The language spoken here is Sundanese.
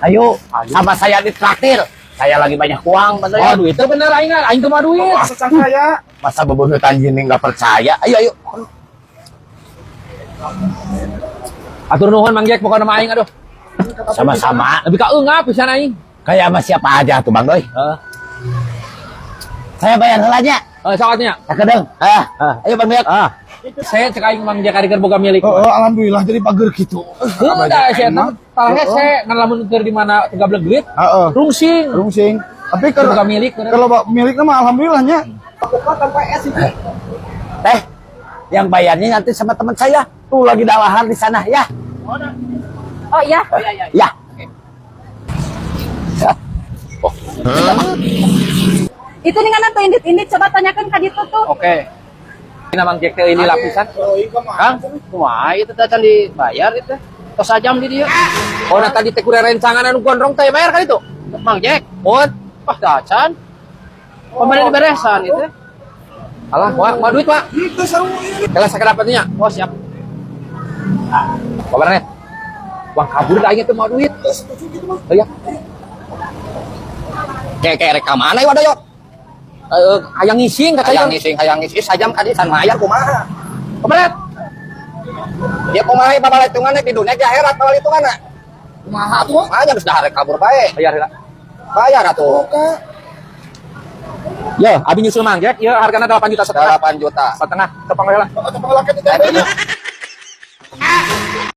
Ayo, sama saya ditraktir. Saya lagi banyak uang, bener Oh, ya. duit itu bener aing, aing teu mawa duit. Masa can kaya. Masa bebeungetan gini nggak percaya? Ayo, ayo. Atur nuhun, Mang Jack, pokoknya mah aing aduh. Sama-sama. Lebih ka eungap pisan aing. Kayak sama siapa aja tuh, Bang Doi. Heeh. Saya bayar heula nya. Eh, saatnya. Sakedeung. Ah, Ah. ayo, Bang Doi. Ah. Saya cek aing Mang Jack ari keur boga milik. Oh, alhamdulillah jadi pager gitu. Heuh, da sia eta tah hese ngan lamun keur di mana gablek duit, Heeh. rungsing. Rungsing. Tapi Keur kalau boga milik. Kalau milik mah alhamdulillahnya. Teh, yang bayarnya nanti sama teman saya. Tuh lagi dawahar di sana ya. Oh iya. Ya. Oh, Itu nih kan tuh indit indit, coba tanyakan ke itu tuh. Oke. Ini Mang Jack teh ini lapisan. Kang, kumaha itu teh can dibayar itu? Tos sajam di dieu. Oh, nah tadi teh kudu rencangan anu gondrong teh bayar kan itu? Mang Jack, Mun. wah da can. Pemain diberesan itu. Alah, wah, mau duit, Pak. Itu seru ini. Kalau saya dapatnya. Oh, siap. Kabarnya. Wah, kabur dah aing teh mau duit. Setuju gitu mah. Oh iya. Kayak kayak rek ka mana ieu yo? Eh, hayang ngising kata. Hayang ngising sajam ka dieu can mayar kumaha? Kabaret. Dia kumaha babalitungan di dunia di akhirat babalitungan. Kumaha tuh? Kumaha geus dahar rek kabur bae. Bayar heula. Bayar atuh. Oke. Ya, abi nyusul Mang Jack, ya hargana 8,5 juta. 8 juta. Setengah, tepang heula. Atau pengelakan itu.